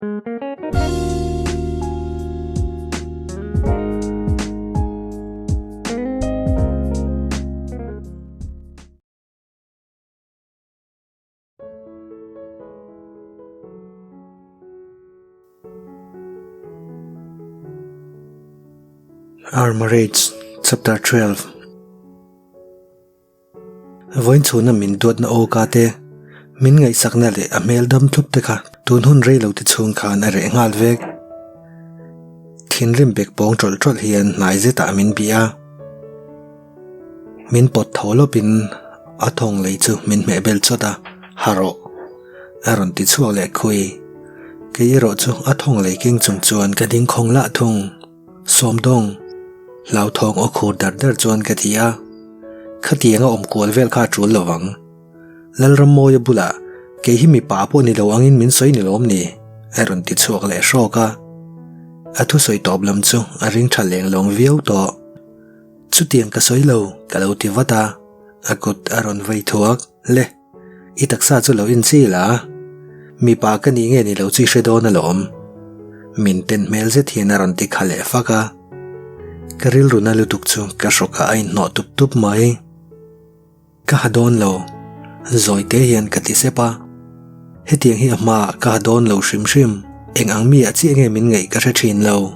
Our Marriage Chapter 12 Vawiin chhuna min duatna aw ka te, min ngaihsakna leh a hmel dam thlup te kha tun hun rei lo te chhung khan a reh nghal vek. Thinrim bek pawng tawlh tawlh hian hnai zetah min bih a. Min pawt tho lawpin a thawng lei chu min hmeh bel chawt a, ha rawh a rawn ti chhuak leh khui. Kei erawh chu a thawng lei keng chung chuan ka ding khawng lah thung. Sawmdawng, hlauthawng aw khur dar dar chuan ka ti a. Khatianga awm kual vel kha a tul lo vang. Lalrammawia bulah kei hi mipa pawh ni lo angin min sawi ni lawm ni? a rawn ti chhuak leh hrawk a. A thusawi tawp lam chu a ring tha leng lawng viau tawh. Chutiang ka sawi lo, ka lo ti vat a, a kut a rawn vei thuak. Le, i taksa chu lo inchi la, mipa ka nih nge ni lo chu i hre dawn alawm. Min ten hmel zet hian a rawn ti kha leh fak a. Ka rilru na lutuk chu ka hrawkah a inhnawh tup tup mai. Ka ha dawn lo, zawi te hian ka ti sep a. Hetiang hi a hmaah ka ha dawn lo hrim hrim, eng ang mi ah chiah nge min ngaih ka hre thin lo.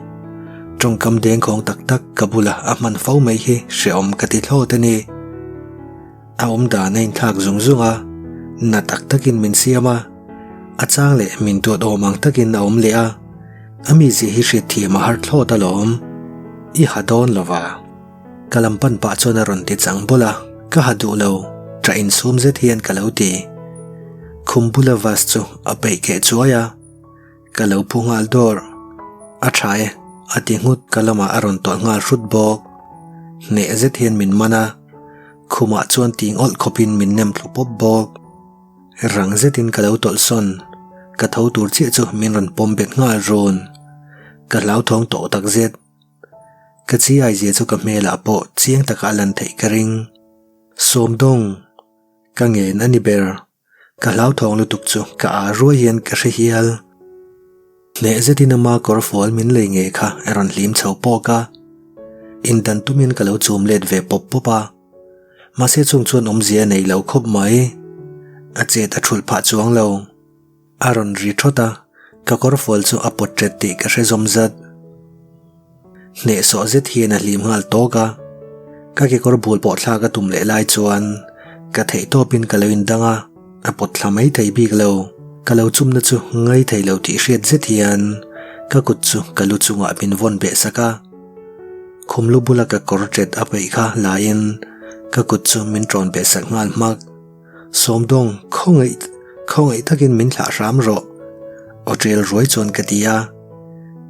Tawngkam dengkhawng tak tak ka bulah a hman fo mai hi hrehawm ka ti thlawt a ni. A awm dan a inthlak zung zung a, na tak takin min siam a, a chang leh min duat awm ang takin a awm leh a, a mizia hi hriatthiam a har thlawt alawm. I ha dawn lo va. Ka lam pan pah chuan a rawn ti chang bawlh a, ka ha duh lo, ṭah insum zet hian ka lo ti. Khum bula vase chu a peih keh chuai a, ka lo phu nghal dawr. A ṭha e, a ti nghut ka lamah a rawn tawlh nghal hrut bawk. Hneh zet hian min man a, khumah chuan ting awlh khawpin min nem thlu pawp bawk. Rang zetin ka lo tawlh sawn, ka tho tur chiah chu min rawn pawm bet nghal run. Ka hlauthawng tawh takzet. Ka chi ai zia chu ka hmelah pawh chiang taka a lan theih ka ring. Sawmdawng, ka ngen a ni ber. Ka hlauthawng lutuk chu ka â ruai hian ka hre hial. Hneh zetin ama kawr fual min lei ngei kha a rawn hlim chho pawk a. Indan tumin ka lo chum let ve pawp pawp a. Mahse chung chuan awmzia a nei lo khawp mai. A chet a thulh phah chuang lo. A rawn ri thawt a, ka kawrfual chu a pawt ṭet tih ka hre zawm zat. Hnehsawh zet hian a hlim nghal tawk a, ka kekawr bul pawh thlak a tum leh lai chuan ka theih tawpin ka lo indang a, a pawt thla mai thei bik lo. Ka lo chumna chu ngai thei lo tih hriat zet hian ka kut chu ka lu chungah min vawn beh sak a, khum lu bula ka kawr ṭet a peih kha laiin ka kut chu min ṭawn beh sak nghal hmak. Sawmdawng, khawngaih, khawngaih takin min thlah hram rawh. Aw ṭel ruai chuan ka ti a.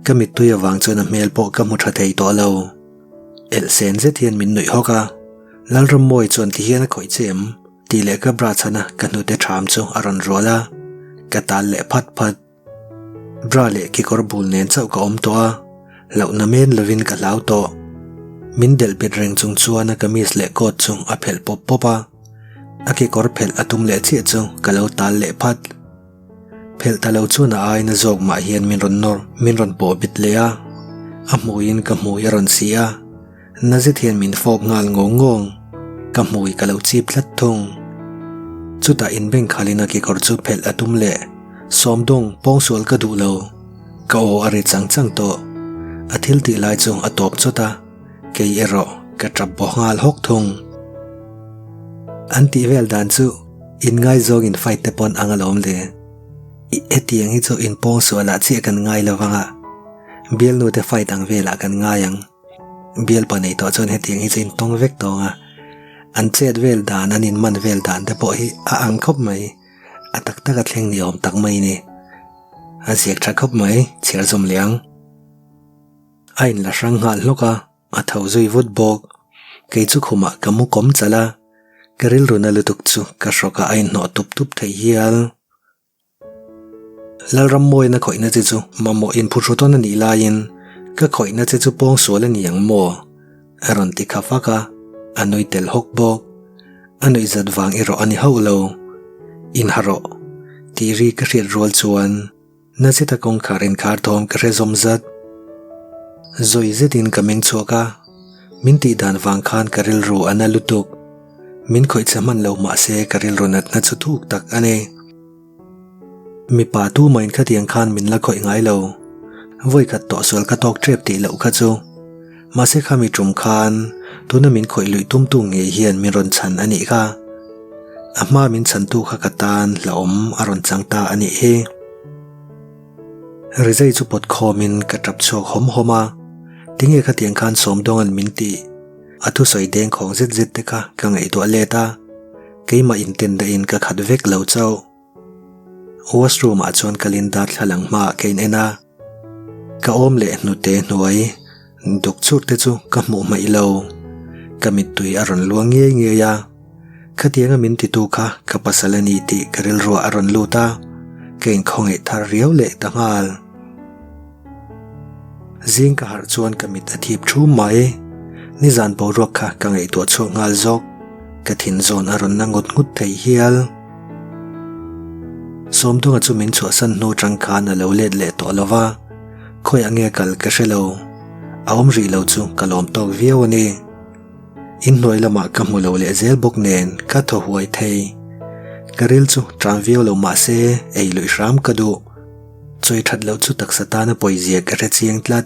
Ka mittui avang chuan a hmel pawh ka hmu ṭha thei tawh lo. Elh sen zet hian min nuih hawk a. Lalrammawi chuan ti hian a khawih che em? Tih leh ka bra chhana ka hnute ṭham chu a rawn rual a. Ka tal leh phat phat. Bra leh kekawr bul nen chauh ka awm tawh a, hlauhna men lovin ka hlau tawh. Min delh bet reng chung chuan a kamis leh coat chu a phelh pawp pawp a, a kekawr phelh a tum leh chiah chu ka lo tal leh phat. Phelh ta lo chuan a aina zawk mah hian min rawn nawr, min rawn pawh bit leh a, a hmuiin ka hmui a rawn si a. Na zet hian min fawp nghal ngawng ngawng, ka hmui ka lo chip tlat thung. Chutah inbeng khalin a kekawr chu phelh a tum leh, Sawmdawng, pawngsual ka duh lo. Ka aw a ri chang chang tawh. A thil tih lai chu a tawp chawt a, kei erawh ka tap baw nghal hawk thung. An tih vel dan chu inngaizawng in fight te pawn ang alawm le. I hetiang hi chu inpawngsualah chiah kan ngai lo vang a, bialnu te fight ang velah kan ngai ang. Bialpa nei tawh chuan hetiang hi chu in tawng vek tawng a, an chet vel dan, an inman vel dan te pawh hi a ang khawp mai, a tak tak a thleng ni awm tak mai ni. A ziak tha khawp mai, chhiar zawm leh ang. A inla hrang nghal hlawk a, a tho zui vut bawk. Kei chu khumah ka mu kawm chalh a, ka rilru na lutuk chu ka hrawkah a inhnawh tup tup thei hial. Lalrammawina khawihna che chu mamawh inphuhru tawn a nih laiin ka khawihna che chu pawngsual a ni ang maw? A rawn ti kha fak a, a nui tel hawk bawk. A nuih zat vang erawh a ni hauh lo. Inha rawh, tih ri ka hriat rual chuan. Na zeta kawngkhar inkhar thawm ka hre zawm zat. Zawi zetin ka meng chhuak a, min tih dan vang khan ka rilru a na lutuk. Min khawih che hman lo mah se ka rilru natna chu thuk tak a ni. Mipa tumahin khatiang khan min la khawih ngai lo. Vawi khat tawh sual ka tawk tep tih loh kha chu. Mahse khami tum khan tuna min khawih luih tumtu ngei hian min rawn chhan a nih kha. A hma min chhantu kha ka tan hlauhawm a rawn chang ta a nih hi. Rizai chu pawt khawmin ka tap chhuak hawm hawm a, tinge khatiang khan Sawmdawnga'n min tih? A thusawi dengkhawng zet zet te kha ka ngaihtuah let a. Keimah inten dahin ka khat vek lo chauh. Washroom ah chuan ka lin darthlalang hmaah ka in en a, ka awm leh hnute hnuai duk chur te chu ka hmuh hmaih lo. Ka mittui a rawn luang ngei ngei a, khatianga min titu kha ka pasal a ni tih ka rilruah a rawn lut a, ka inkhawngaih thar riau leh ta nghal. Zing ka harh chuan ka mit a thip thum mai. Nizan boruak kha ka ngaihtuah chhuak nghal zawk. Ka thin zawn a rawn na ngut ngut thei hial. Sawmdawnga chu min chhuahsan hnu tang khan a lo let leh tawh lo va, khawiah nge kal ka hre lo. A awm rih lo chu ka lawm tawk viau a ni. Inhnuai lamah ka hmu lo leh zel bawk nen ka thaw huai thei. Ka ril chu ṭam viau lo mah se ei luih hram ka duh. Chawi that loh chu taksa tana pawizia ka hre chiang tlat.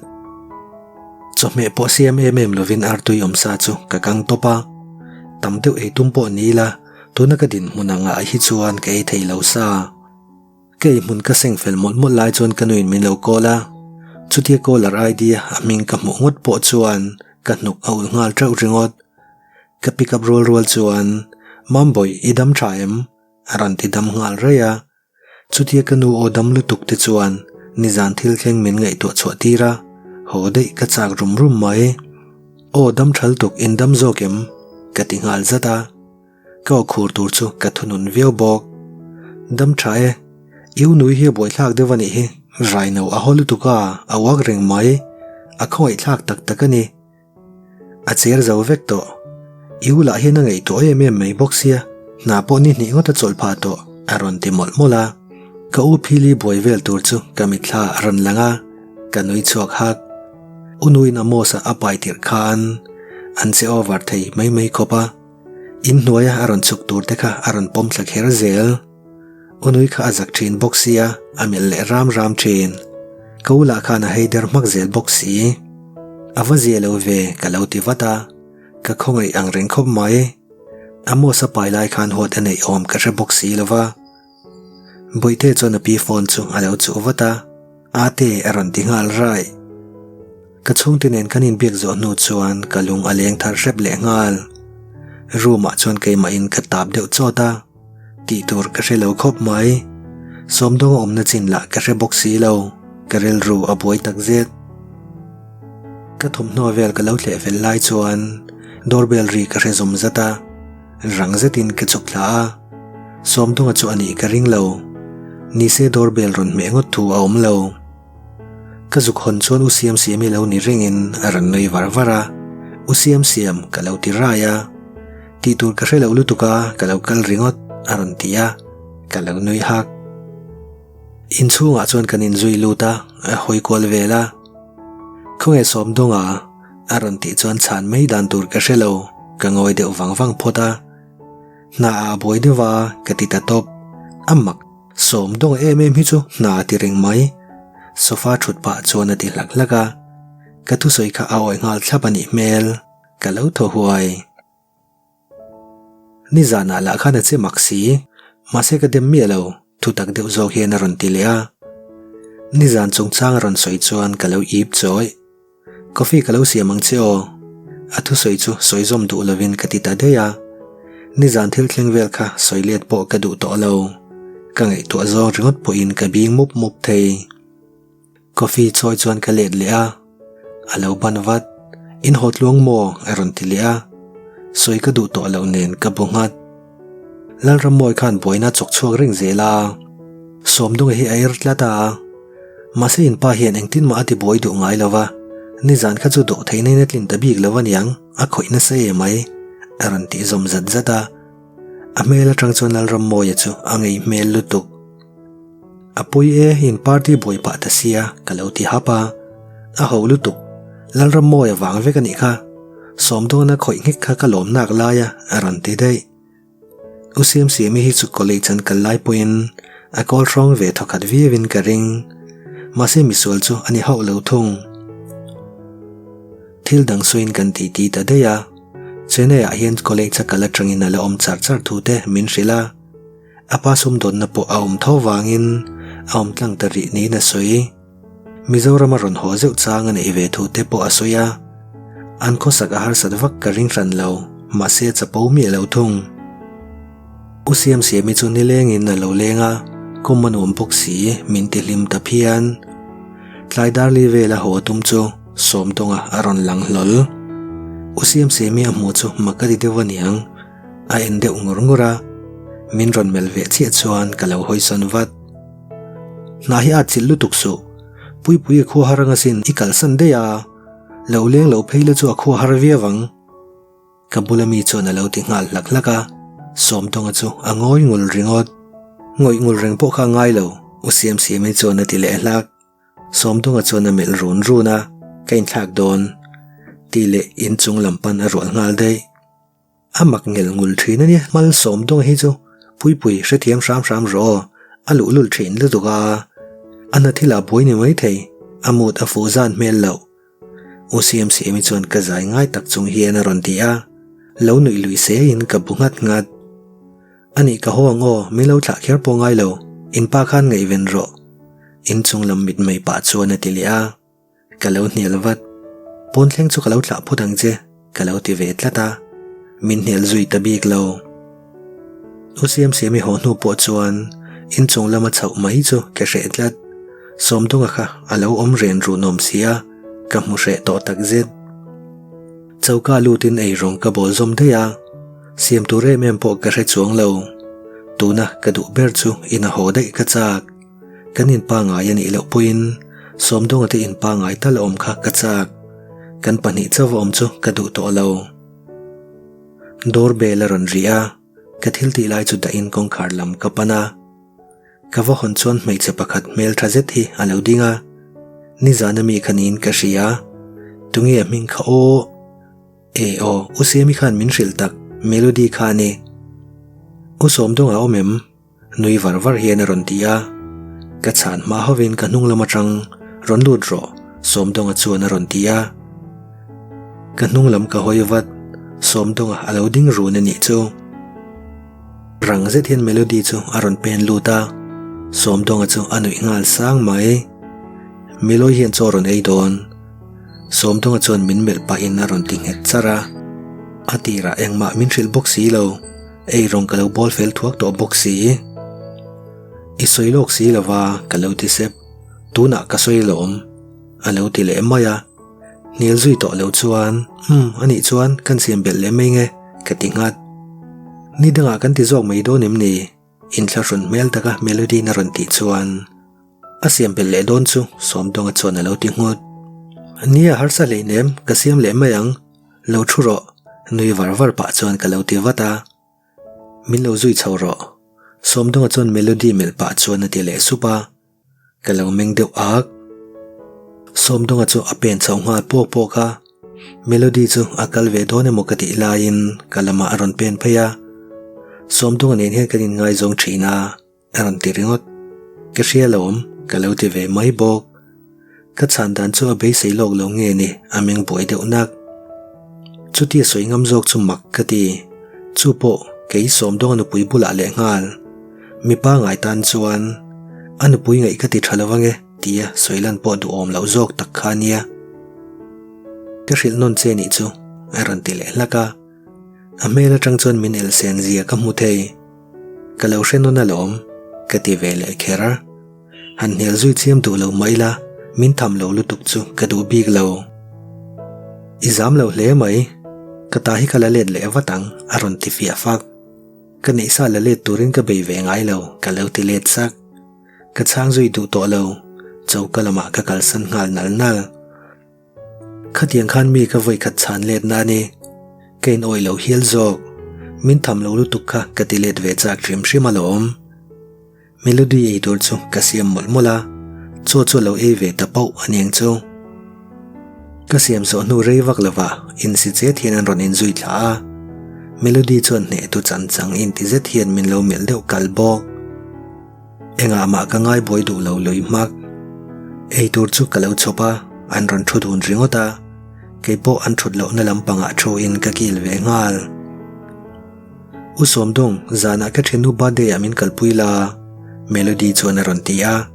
Chawhmeh pawh siam em em lovin artui awmsa chu ka kang tawp a, tam deuh ei tum pawh ni ila tuna ka dinhmun angah hi chuan ka ei thei lo sa. Ka ei hmun ka seng fel mawlh mawlh lai chuan ka nuin min lo call a, chutia caller ID a hming ka hmuh ngawt pawh chuan ka hnuk a ulh nghal teuh ringawt. Ka pick up rual rual chuan, Mambawih i dam tha em? a rawn ti dam nghal raih a. Chutia ka nu aw dam lutuk te chuan nizan thil thleng min ngaihtuah chhuah tir a, haw daih ka chak rum rum mai. Aw dam thal tuk in dam zawk em? Ka ti nghal zat a. Ka aw khur tur chu ka thunun viau bawk. Dam tha e, i u nui hi a buaithlak deuh a nih hi, raino a haw lutuk a, a uak reng mai. A khawngaihthlak tak tak a ni. A cher zo vek tawh. I u lah hian a ngaihtuah em em mai bawk sia, hna pawh ni hnih ngawt a chawlh phah tawh, a rawn ti mawlh mawlh a. Ka u phili buai vel tur chu ka mitthla a rawn lang a, ka nui chhuak hak. U nuin Amos-a a pai tirh khan an che over thei mai mai khawp a, inhnuaia a rawn chhuk tur te kha a rawn pawm thla kher zel. U nui kha a zak thin bawk sia, a melh leh ram ram thin. Ka u lah khan a hei der hmak zel bawk si. A va zia lo ve ka lo ti vat a, ka khawngaih ang reng khawp mai. Amos a pai lai khan huat a neih awm ka hre bawk si lo va. Bawihte chuan a pi phone chu a lo chuh vat a, Ate a rawn ti nghal raih. Ka chhungte nen kan inbiak zawh hnu chuan ka lung a leng thar hrep leh nghal. Room ah chuan keimahin ka tap deuh chawt a. Tih tur ka hre lo khawp mai. Sawmdawnga awmna chin lah ka hre bawk si lo, ka rilru a buai tak zet. Ka thawmhnaw vel ka lo thleh fel lai chuan doorbell ri ka hre zawm zat a, rang zetin ka chhuk thla a. Sawmdawnga chu a nih ka ring lo. Nise doorbell rawn hmeh ngawt thu a awm lo. Ka zuk hawn chuan U Siamsiami lo ni ringin a rawn nui var var a, U Siamsiam ka lo ti rai a. Tih tur ka hre lo lutuk a, ka lo kal ringawt, a rawn ti a, ka lo nui hak. Inchhungah chuan kan inzui lut a, a hawi kual vel a. Khawnge Sawmdawnga? a rawn tih chuan chhan mai dan tur ka hre lo, ka ngawi deuh vang vang phawt a. Hna ah a buai deuh a, ka ti ta tawp. A mak, Sawmdawnga em em hi chu hna a ti reng mai. Sofa thut pah chuan a ti hlak hlak a. Ka thusawi kha a awih nghal thlap a nih hmel, ka lo thaw huai. Nizanah lah khan a che mak si, mahse ka dem miah lo, thutak deuh zawk hian a rawn ti leh a. Nizan chungchang a rawn sawi chuan ka lo ip chawih. Coffee ka lo siam ang che aw. A thusawi chu sawi zawm duh lovin ka ti ta daih a. Nizan thil thleng vel kha sawi let pawh ka duh tawh lo. Ka ngaihtuah zawng ringawt pawhin ka bing mup mup thei. Coffee chawi chuan ka let leh a, a lo ban vat. In haw tluang maw? a rawn ti leh a, sawi ka duh tawh loh nen ka bu nghat. Lalrammawi khan buaina chawk chhuak reng zel a, Sawmdunga hi a er tlat a, mahse in pa hian engtin mah a ti buai duh ngai lo va, nizan kha chu dawh theihna in a tlin ta bik lo aniang, a khawih nasa e mai, a rawn tih zawm zat zat a. A hmel atang chuan Lalrammawia chu a ngei hmel lutuk. A pawi e, in party buai pah ta sia, ka lo ti hap a. A ho lutuk, Lalrammawia vang vek a nih kha. Sawmdawna khawih nghek kha ka lawm nak lai a, a rawn ti daih. U Siamsiami hi chu college an kal lai pawhin a kawl hrawng ve thawkhat viauin ka ring. Mahse misual chu a ni hauh lo thung. Thil dang sawiin kan titi ta daih a, Chennai ah hian college a kal atangin a la awm char char thu te min hrilh a. A pa sumdawnna pawh a awm tho vangin a awm tlang ta rih niin a sawi. Mizoram a rawn haw zeuh chang a neih ve thu te pawh a sawi a. An khawsak a harsat vak ka ring hran lo, mahse a chapo miah lo thung. U Siamsiami chu nilengin a lo leng a, kum a nuam bawk si min ti hlim ta phian. Tlai darli vela haw tum chu Sawmdawnga a rawn lang hlawl. U Siamsiami a hmuh chu mak a ti deuh aniang. A en deuh ngur ngur a, min rawn melh ve chiah chuan ka lo hawisawn vat. Hna hi a chilh lutuk suh, Puipui a khua har anga sin i kalsan daih a, lo leng lo phei la chu a khua har viau ang. Ka bula mi chuan a lo ti nghal hlak hlak a, Sawmtawnga chu a ngawi ngul ringawt. Ngawih ngul reng pawh kha a ngai lo, U Siamsiami chuan a ti leh hlak. Sawmdawnga chuan a melh run run a, Ka inthlak dawn. Tih leh inchung lam pan a rual nghal daih. A mak ngel ngul thin a nia, Malsawmdawnga hi chu Puipui hrethiam hram hram rawh aw, a luhlul thin lutuk a. A hna thilah buai ni mai thei, a mood a fuh zan hmel loh. U Siamsiami chuan ka zai ngai tak chung hian a rawn ti a, lo nuih lui se in ka bu nghat nghat. A nih ka haw ang aw, min lo thlah kher pawh ngai lo, in pa khan ngaihven rawh. Inchung lam mitmei pah chuan a ti leh a. Ka lo hnial vat. Pawn thleng chu ka lo thlah phut ang che, ka lo ti ve tlat a. Min hnial zui ta bik lo. U Siamsiami haw hnu pawh chuan inchung lama chhoh mai chu ka hreh tlat. Sawmdawnga kha a lo awm ren run awm si a, ka hmu hreh tawh tak zet. Choka lutin eirawng ka bawl zawm daih a, siam tur em em pawh ka hre chuang lo. Tuna ka duh ber chu in a haw daih ka chak. Kan in pangai a nih loh pawhin Sawmdawnga te in pangai tal a awm kha ka chak. Kan pahnih chauh a awm chu ka duh tawh lo. Door bell a rawn ri a, ka thil tih lai chu dahin kawngkhar lam ka pan a. Ka va hawn chuan hmeichhe pakhat hmel tha zet hi a lo ding a. Nizan ami kha niin ka hria. Tunge a hming kha aw? E aw, U Siami khan min hrilh tak, Melody kha a ni. U Sawmdawnga awm em? Nui var var hian a rawn ti a, ka chhan hma hovin ka hnung lam atang rawn lut rawh Sawmdawnga chuan a rawn ti a. Ka hnung lam ka hawi vat, Sawmdawnga a lo ding run a nih chu. Rang zet hian Melody chu a rawn pen lut a, Sawmdawnga chu a nuih nghal sang mai. Milawi hian chaw rawn ei dawn. Sawmdawnga chuan min melh pahin a rawn ti nghet char a, a tirah engmah min hrilh bawk si lo. Ei rawng ka lo bawl fel thuak tawh bawk si. I sawi lawk si lova ka lo ti sep. Tunah ka sawi lawm. A lo ti leh mai a. Hnial zui tawh lo chuan, Umm, anih chuan kan siam belh leh mai nge, ka ti nghat. Ni dangah kan ti zawk mai dawn em ni? Inthlahrun hmel taka Melody-in a rawn tih chuan, A siam belh leh dawn chu Sawmdawnga chuan a lo ti nghut. Nia harsa hleinem, ka siam leh mai ang. Lo thu rawh, nui var var pah chuan ka lo ti vat a. Min lo zui chho rawh. Sawmdawnga chuan Melody melh pah chuan a ti leh sup a. Ka lo meng deuh ak. Sawmdawnga chu a pen chho nghal pawk pawk a. Melody chu a kal ve dawn emaw ka tih laiin ka lamah a rawn pen phei a. Sawmdawnga nen hian kan inngaizawng thin a. A rawn ti ringawt. Ka hria lo awm, ka lo ti ve mai bawk. Ka chhan dan chu a beisei lawk lo nge ni, a meng buai deuh nak. Chutia sawi ngam zawk chu mak ka ti. Chu pawh kei Sawmdawnga nupui bulah leh nghal. Mipa ngai tan chuan a nupui ngaih ka ti tha lo ange tia sawi lan pawh duhawm loh zawk tak kha nia. Ka hrilh nawn che nih chu a rawn ti leh hlak a. A hmel atang chuan min elsen zia ka hmu thei. Ka lo hre nawn alawm, ka ti ve leh kher. Han hnial zui chiam duh lo mah ila, min tham lo lutuk chu ka duh bik lo. I zam lo hle mai, ka ta hi ka la let leh vat ang, a rawn ti fiah fak. Ka neihsa la let turin ka bei ve ngai lo, ka lo ti let sak. Ka chhang zui duh tawh lo, choka lamah ka kalsan nghal nal nal. Khatiang khan mi ka vawikhat chhan let na ni. Ka in awih lo hial zawk. Min tham lo lutuk kha ka ti let ve chak hrim hrim alawm. Melody ei tur chu ka siam mawlh mawlh a, chaw chu a lo ei ve ta pauh a niang chu. Ka siam zawh hnu rei vak lovah insi chet hian an rawn inzui thla a, Melody chuan hnehtu chan chang inti zet hian min lo melh deuh kal bawk. Engah mah ka ngai buai duh lo lui hmak. Ei tur chu ka lo chhawp a, an rawn thu dun ringawt a, kei pawh an thut lohna lampangah thu in ka kil ve nghal. U Sawmdawng, zanah ka thiannu birthday ah min kalpui la, Melody chuan a rawn ti a.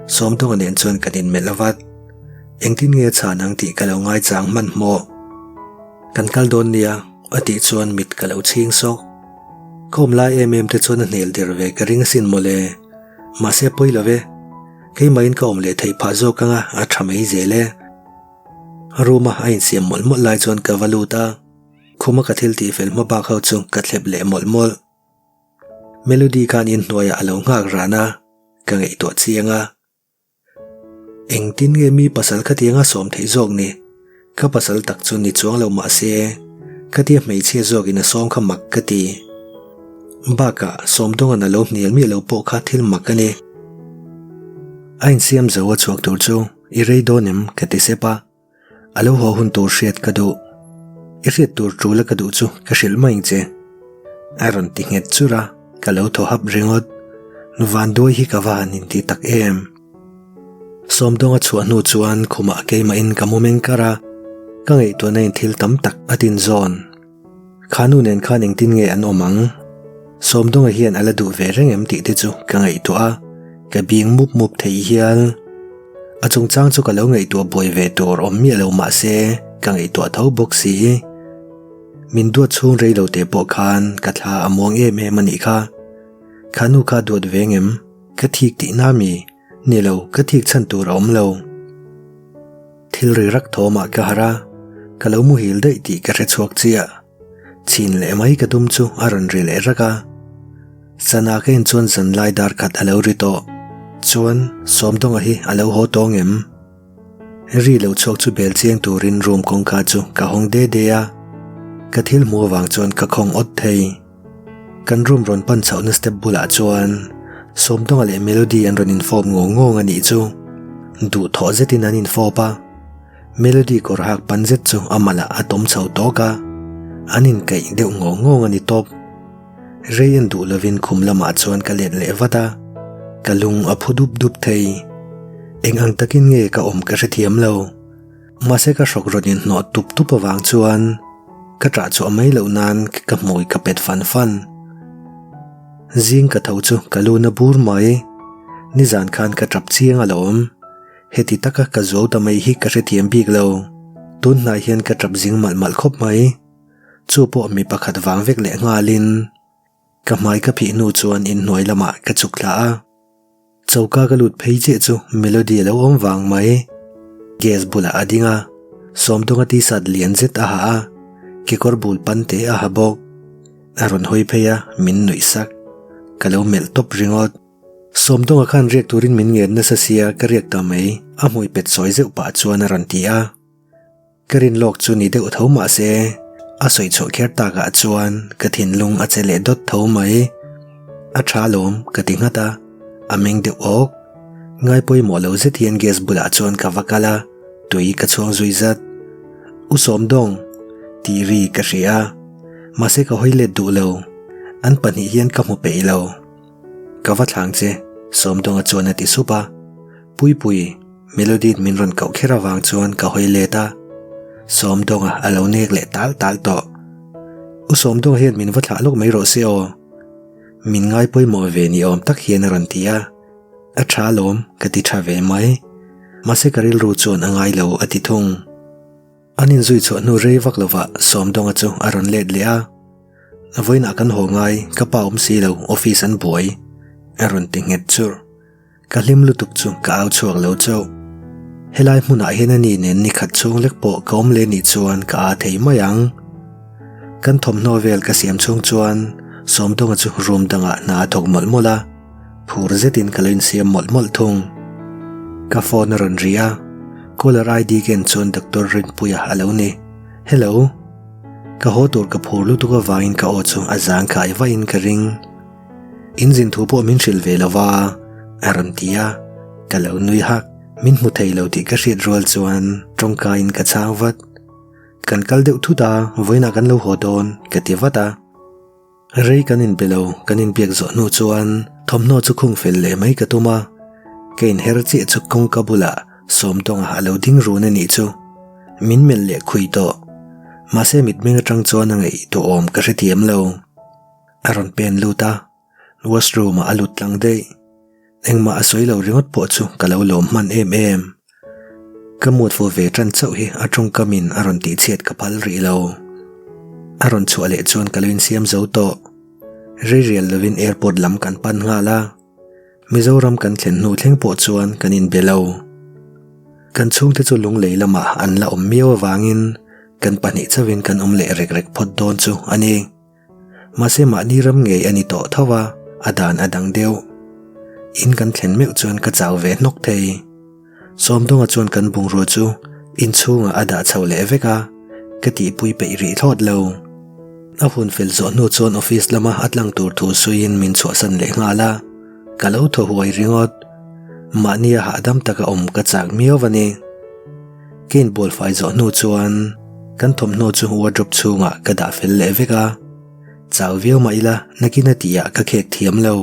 Sawmdawnga nen chuan kan inmelh a vat. Engtin nge a chhan ang tih ka lo ngaichang hmanhmawh. Kan kal dawn nia, a tih chuan mit ka lo chhing sawk. Ka awm lai em em te chuan a hnel der ve ka ring asin mawle. Mahse pawi lo ve. Keimahin ka awm leh theih phah zawk anga a tha mai zel e. Room a a insiam mawlh mawlh lai chuan ka va lut a. Khuma ka thil tih fel hma bak ho chu ka thlep leh mawlh mawlh. Melody khan inhnuaiah a lo nghak ran a, ka ngaihtuah chiang a. Engtin nge mi pasal khatianga sawm theih zawk ni? Ka pasal tak chu ni chuang lo mah se, khatia hmeichhia zawkin a sawm kha mak ka ti. Bakah sawmdawngan a lo hnial miah lo pawh kha thil mak a ni. A insiam zo a chhuak tur chu i rei dawn em? ka ti sep a. A lo haw hun tur hriat ka duh. I hriat tur tul a ka duh chu ka hrilh mai ang che. A rawn ti nghet chur a, ka lo thaw hap ringawt. Vanduai hi ka va han inti tak em. Sawmdawnga chhuah hnu chuan khumah keimahin ka mu meng kar a, ka ngaihtuahna in thil tam tak a tin zawn. Kha nu nen khan engtin nge an awm ang? Sawmdawnga hian a la duh ve reng em tih te chu ka ngaihtuah a, ka bing mup mup thei hial. A chungchang chu ka lo ngaihtuah buai ve tur awm miah lo mah se ka ngaihtuah tho bawk si. Min duat chhung rei lo te pawh khan ka thla a muang em em a nih kha. Kha nu kha duat ve ngem? Ka thik tihna mi? Ni lo, ka thik chhan tur a awm lo. Thil ri rak thawmah ka harh a, ka lo muhil daih tih ka hre chhuak chiah. Chhin leh mai ka tum chu a rawn ri leh rak a. Sana ka en chuan zanlai dar khat a lo ri tawh. Chuan Sawmdawnga hi a lo haw tawng em? Ri lo chhuak chu bel chiang turin room kawngka chu ka hawng de de a. Ka thil hmuh avang chuan ka khawng awt thei. Kan room rawn pan chhohna step bulah chuan Sawmdawnga leh Melody an rawn infawp ngawng ngawng a nih chu. Duhthawh zetin an infawp a, Melody kawr hak pan zet chu a malah a tawm chho tawk a, an inkaih deuh ngawng ngawng a ni tawp. Rei en duh lovin khum lamah chuan ka let leh vat a, ka lung a phu dup dup thei. Eng ang takin nge ka awm ka hrethiam lo. Mahse ka hrawk rawn inhnawh tup tup avang chuan ka ṭah chhuah mai loh nan ka hmui ka pet fan fan. Zing ka tho chu ka lu na bur mai. Nizan khan ka ṭap chiang alawm. Heti taka ka zuau ta mai hi ka hrethiam bik lo. Tun hnai hian ka ṭap zing malh malh khawp mai. Chu pawh mi pakhat vang vek leh nghalin. Ka hmai ka phih hnu chuan inhnuai lamah ka chuk thla a. Choka ka lut phei chiah chu Melody a lo awm vang mai. Gas bulah a ding a, Sawmdawnga t-shirt lian zet a ha a, kekawr bul pan te a ha bawk. A rawn hawi phei a, min nuih sak. Ka lo melh tawp ringawt. Sawmdawnga khan riak turin min ngen nasa sia ka riak ta mai, a hmui pet sawi zeuh pah chuan a rawn ti a. Ka rin lawk chu ni deuh tho mah se, a sawi chhuah kher takah chuan ka thinlung a che leh dawt tho mai. A tha lawm ka ti nghat a, a meng deuh awk. Ngai pawimawh lo zet hian gas bulah chuan ka va kal a, tui ka chhuang zui zat. U Sawmdawng! tih ri ka hria a, mahse ka hawi let duh lo. An pahnih hian ka hmu peih lo. Ka va thlang che, Sawmdawnga chuan a ti sup a. Puipui, Melody min rawn koh kher avang chuan ka hawi let a. Sawmdawnga a lo nek leh tal tal tawh. U Sawmdawnga hian min va thlah lawk mai rawh se aw. Min ngai pawimawh ve ni awm tak hian a rawn ti a. A tha alawm, ka ti tha ve mai. Mahse ka rilru chuan a ngai lo a ti thung. An inzui chhuah hnu rei vak lovah Sawmdawnga chu a rawn let leh a. Vawiinah kan haw ngai, ka pa awm si lo, office an buai, a rawn ti nghet churh. Ka hlim lutuk chu ka au chhuak lo chauh. Helai hmunah hian a ni nen ni khat chhung lek pawh ka awm leh nih chuan ka aa thei mai ang. Kan thawmhnaw vel ka siam chhung chuan Sawmdawnga chu room dangah hna a thawk mawlh mawlh a. Phur zetin ka lo insiam mawlh mawlh thung. Ka phone a rawn ri a, caller ID ken chuan Doctor Rinpuia a lo ni. Hello. Ka haw tur ka phur lutuk avangin ka aw chu a zangkhai vahin ka ring. In zin thu pawh min hrilh ve lo va, a rawn ti a. Ka lo nui hak. Min hmu thei lo tih ka hriat rual chuan tawngkaiin ka chhang vat. Kan kal deuh thut a, vawiinah kan lo haw dawn, ka ti vat a. Rei kan inbe lo, kan inbiak zawh hnu chuan thawmhnaw chu khung fel leh mai ka tum a. Ka inher chiah chu kawngka bulah Sawmtawnga a lo ding run a nih chu. Min melh leh khui tawh. Mahse mitmeng atang chuan a ngaihtuahawm ka hrethiam lo. A rawn pen lut a, washroom ah a lut tlang daih. Engmah a sawi lo ringawt pawh chu ka lo lawm hman em em. Ka mut fu ve tan chauh hi a tawngkam in a rawn tih chhiat ka phal rih lo. A rawn chhuah leh chuan ka lo insiam zo tawh. Rei rial lovin airport lam kan pan nghal a. Mizoram kan thlen hnu thleng pawh chuan kan inbe lo. Kan chhungte chu lunglei lamah an la awm miau avangin kan pahnih chauhin kan awm leh rek rek phawt dawn chu a ni. Mahse mahni ram ngei a ni tawh tho a, a dan a dang deuh. In kan thlen meuh chuan ka chau ve hnawk thei. Sawmdawnga chuan kan bungrua chu inchhungah a dah chho leh vek a, ka tihpui peih rih thlawt lo. A hun fel zawh hnu chuan office lama a tlang tur thu suiin min chhuahsan leh nghal a, ka lo thaw huai ringawt. Mahnia hahdam taka awm ka chak miau a ni. Ka inbual fai zawh hnu chuan kan thawmhnaw chu wardrobe chhungah ka dah fel leh vek a, chau viau mah ila nakin a tihah ka khek thiam lo.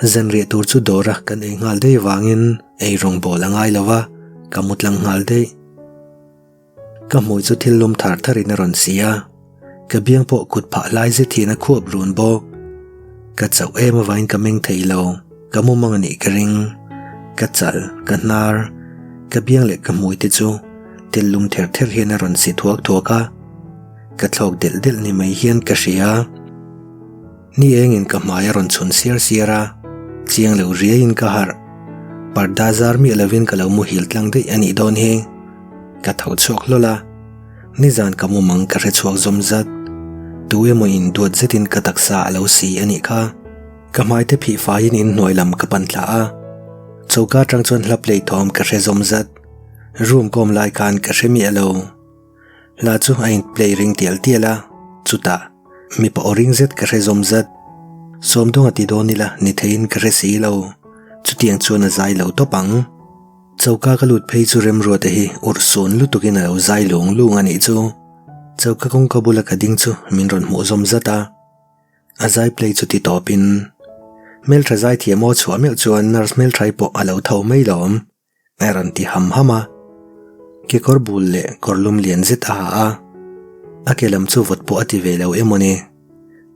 Zanriah tur chu dawra kan ei nghal daih vangin ei rawng bawl a ngai lo va, ka mu tlang nghal daih. Ka hmui chu thil lum thar tharin a rawn si a, ka biang pawh kut phah hlai zet hian a khuap run bawk. Ka chauh em avangin ka meng thei lo, ka mu mang a nih ka ring. Ka chal, ka hnar, ka biang leh ka hmui te chu thil lum ther ther hian a rawn si thuak thuak a, ka thlawk delh delh ni mai hian ka hria. Ni engin ka hmai a rawn chhun siar siar a, chiang lo riaiin ka harh. Parda zar miah lovin ka lo muhil tlang daih a nih dawn hi. Ka tho chhuak hlawl a, nizan ka mu mang ka hre chhuak zawm zat. Tu emaw in duat zetin ka taksa a lo si a nih kha. Ka hmai te phih faiin inhnuai lam ka pan thla a, choka atang chuan hla play thawm ka hre zawm zat. Room kawm lai khan ka hre miah lo. Hla chu a in play ring tial tial a, chutah mipa aw ring zet ka hre zawm zat. Sawmdawnga ti dawn ila ni theiin ka hre si lo, chutiang chuan a zai lo tawp ang. Choka ka lut phei chu Remruata hi urh sun lutukin a lo zai lung lung a nih chu. Choka kawngka bula ka ding chu min rawn hmuh zawm zat a. A zai play chu ti tawpin hmeltha zai thiam aw chhuah meuh chuan nurse hmelthai pawh a lo tho mai lawm. A rawn ti ham ham a, kekawr bul leh kawr lum lian zet a ha a, a ke lam chu vawt pawh a ti ve lo emaw ni,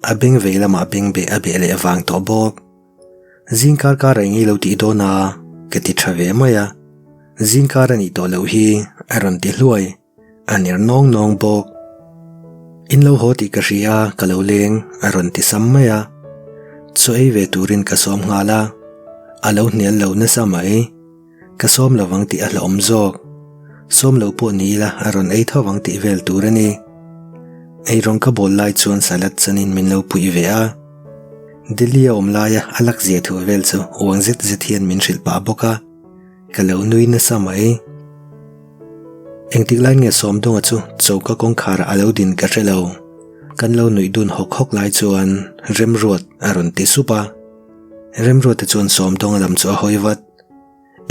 a beng vei lamah beng beh a beh leh vang tawh bawk. Zing kar kar a engei lo tih dawn a, ka ti tha ve mai a, zing kar a nih tawh loh hi a rawn ti hluai. A ner nawng nawng bawk. In lo haw tih ka hria, ka lo leng, a rawn ti sam mai a. Chaw ei ve turin ka sawm nghal a, a lo hnial lo nasa mai. Ka sawm lo vang tih a hlauhawm zawk. Sawm lo pawh ni ila a rawn ei tho vang tih vel tur a ni. Eirawng ka bawl lai chuan salad chanin min lo puih ve a. Delhi a awm laia a lak zia thu vel chu uang zet zet hian min hrilh pah bawk a. Ka lo nui nasa mai. Engtik lai nge Sawmdawnga chu choka kawngkharah a lo din ka hre lo. Kan lo nuih dun hawk hawk lai chuan Remruat a rawn ti sup a. Remruata chuan Sawmdawnga lam chu a hawi vat.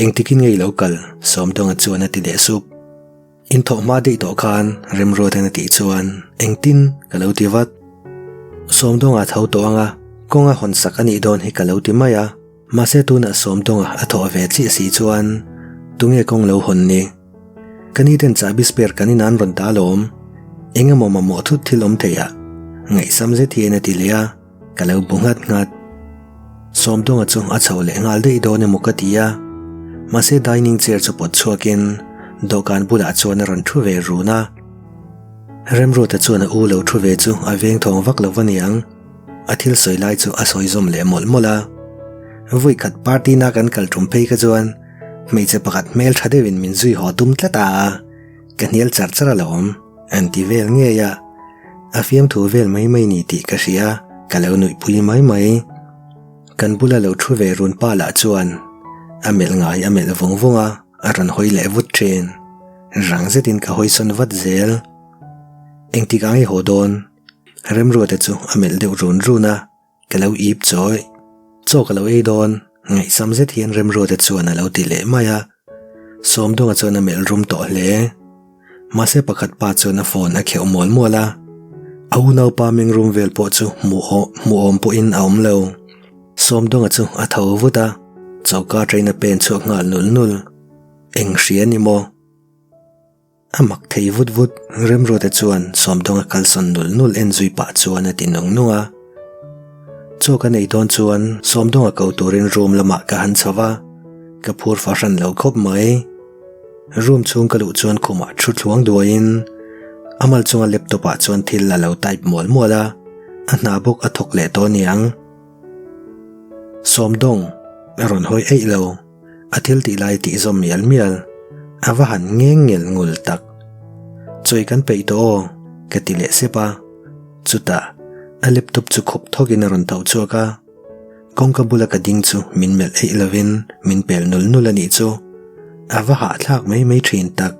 Engtikin nge i lo kal? Sawmdawnga chuan a ti leh sup. Inthawh hma daih tawh khan Remruata'n a tih chuan engtin ka lo ti vat. Sawmdawnga a tho tawh ang a, kawng a hawn sak a nih dawn hi ka lo ti mai a. Mahse tunah Sawmdawnga a thawh ve chiah si chuan tunge kawng lo hawn ni? Ka ni ten chahbi spare kan in an rawn ta alawm. Eng emaw mamawh thut thil awm thei ah ngaihsam zet hian a ti leh a, ka lo bu nghat nghat. Sawmdawnga chu a chho leh nghal daih dawn emaw ka ti a, mahse dining chair chu pawt chhuakin dawhkan bulah chuan a rawn thu ve run a. Remruata chuan a u lo thu ve chu a veng thawng vak lo va niang. A thil sawi lai chu a sawi zawm leh mawlh mawlh a. Vawi khat party na kan kal tum phei kha chuan hmeichhe pakhat hmel tha deuhin min zui haw tum tlat a, ka hnial char char alawm an ti vel ngei a. A fiamthu vel mai mai ni tih ka hria, ka lo nuihpui mai mai. Kan bula lo thu ve run pa lah chuan a melh ngai a melh vawng vawng a, a rawn hawi leh vut thin. Rang zetin ka hawi sawn vat zel. Engtikah nge haw dawn? Remruata chu a melh deuh run run a. Ka lo ip chawih. Chaw ka lo ei dawn, ngaihsam zet hian Remruata chuan a lo ti leh mai a. Sawmdawnga chuan a melh rum tawh hle. Mahse pakhat pa chuan a phone a kheuh mual mual a. A unaupa meng rum vel pawh chu hmuh hmuh awm pawhin a awm lo. Sawmdawnga chu a tho vut a, choka train a pen chhuak nghal nul nul. Eng hria ni maw? A mak thei vut vut, Remruata chuan Sawmdawnga kalsawn nul nul en zui pah chuan a ti nung nung a. Chaw ka neih dawn chuan Sawmdawnga ko turin room lamah ka han chho va, ka phur fahran lo khawp mai. Room chhung ka luh chuan khumah thu thluang duaiin a mal chunga laptop ah chuan thil a lo type mual mual a, a hna bawk a thawk leh tawh aniang. Sawmdawng a rawn hawi eih lo. A thil tih lai tih zawm mial mial, a va han ngeng ngel ngul tak. Chawi kan peih tawh aw, ka ti leh sep a. Chutah, a laptop chu khup thawkin a rawn tho chhuak a. Kawngka bula ka ding chu min melh eih lovin min pel nul nul a nih chu. A va hahthlak mai mai thin tak.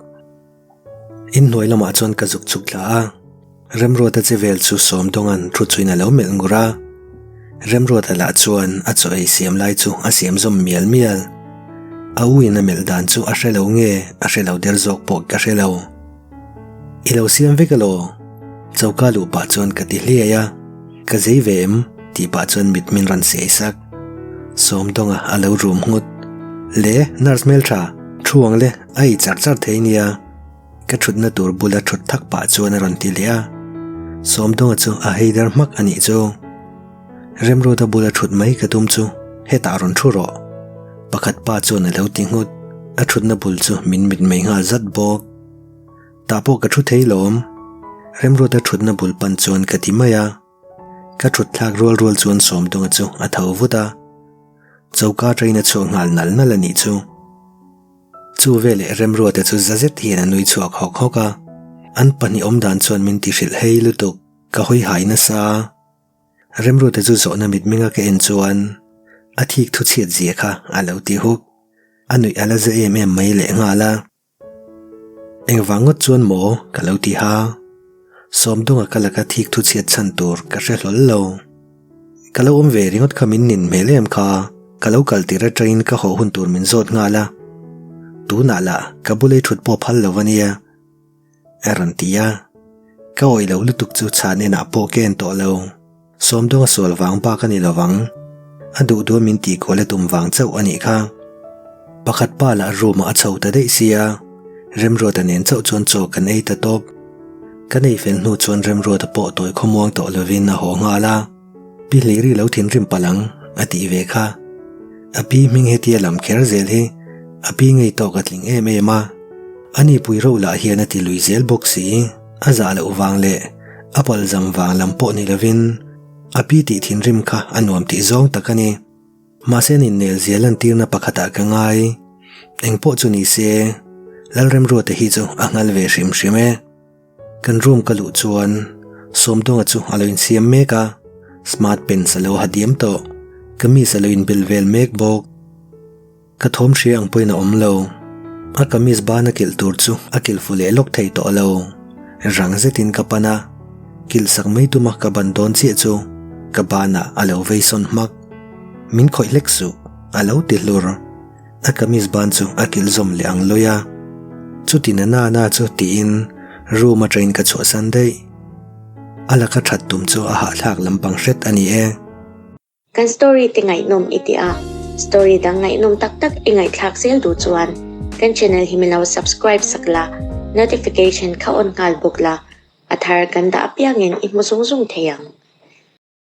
Inhnuai lamah chuan ka zuk chhuk thla a, Remruata che vel chu Sawmdawnga'n thu chuin a lo melh ngur a. Remruata lah chuan a chaw ei siam lai chu a siam zawm mial mial. A u in a melh dan chu a hre lo nge a hre lo der zawk pawh ka hre lo. I lo siam vek alaw? Choka luh pah chuan ka ti hliai a, Ka zei ve em? tih pah chuan mit min rawn siai sak. Sawmdawnga a lo rum nghut. Le, nurse hmeltha, thu ang le. A ei char char thei nia, ka thutna tur bula thut thak pah chuan a rawn ti leh a. Sawmdawnga chu a hei der hmak a nih chu. Remruata bula thut mai ka tum chu hetah rawn thu rawh. Pakhat pa chuan a lo ti nghut, a thutna bul chu min mit mei nghal zat bawk. Tah pawh ka thu thei lawm. Remruata thutna bul pan chuan ka ti mai a. Ka thut thlak rual rual chuan Sawmdawnga chu a tho vut a. Choka train a chhuak nghal nal nal a nih chu. Chu veleh Remruata chu za zet hian a nui chhuak hawk hawk a, an pahnih awm dan chuan min ti hrilh hei lutuk, ka hawi hai nasa. Remruata chu zawhna mitmenga ka en chuan a thik thu chhiat zia kha a lo ti huk, a nuih a la za em em mai leh nghal a. Engvang ngawt chuan maw ka lo ti ha, Sawmdawnga ka laka thik thu chhiat chhan tur ka hre hlawl lo. Ka lo awm ve ringawt kha min nin hmel em kha, ka lo kal tir atangin ka haw hun tur min zawt nghal a. Tunah lah ka bulei thut pawh phal lo a nia. A rawn ti a, ka awih loh lutuk chu chhan enah pawh ka en tawh lo. Sawmdawnga sual vang bak a ni lo vang, a duh duh min tih kual a tum vang chauh a nih kha. Pakhat pa lah room ah a chho ta daih sia, Remruata nen chauh chuan chaw kan ei ta tawp. Kan ei fel hnu chuan Remruata pawh tawi khawmuang tawh lovin a haw nghal a, Pi Hliri lo thinrim palh ang, a tih ve kha. A pi hming hetia lam kher zel hi a pi ngei tawk a tling em em a, a nipui ro lah hian a ti lui zel bawk si. A zah loh vang leh a palzam vang lam pawh ni lovin a pi tih thinrim kha a nuam tih zawng tak a ni. Mahse an innel zia lantirna pakhatah ka ngai. Eng pawh chu ni se, Lalremruata hi chu a nghal ve hrim hrim e. Kan room ka luh chuan Sawmdawnga chu a lo insiam mek a, smart pants a lo ha diam tawh, kamis a lo inbel vel mek bawk. Ka thawm hria ang pawhin a awm lo. A kamis ban a kilh tur chu a kilh fu leh lawk thei tawh lo. Rang zetin ka pan a, kilh sak mai tuma ka ban dawn chiah chu ka banah a lo vei sawn hmak. Min khawih hlek suh, a lo ti hlur. A kamis ban chu a kilh zawm leh ang lawi a. Chuti na na na chu tiin room atangin ka chhuahsan daih. A laka that tum chu a hahthlak lampang hret a ni e. Kan story te ngaihnawm i ti a, story dang ngaihnawm tak tak i ngaihthlak zel duh chuan kan channel hi min lo subscribe sak la, notification kha on nghal bawk la, a thar kan dah apiangin i hmu zung zung thei ang.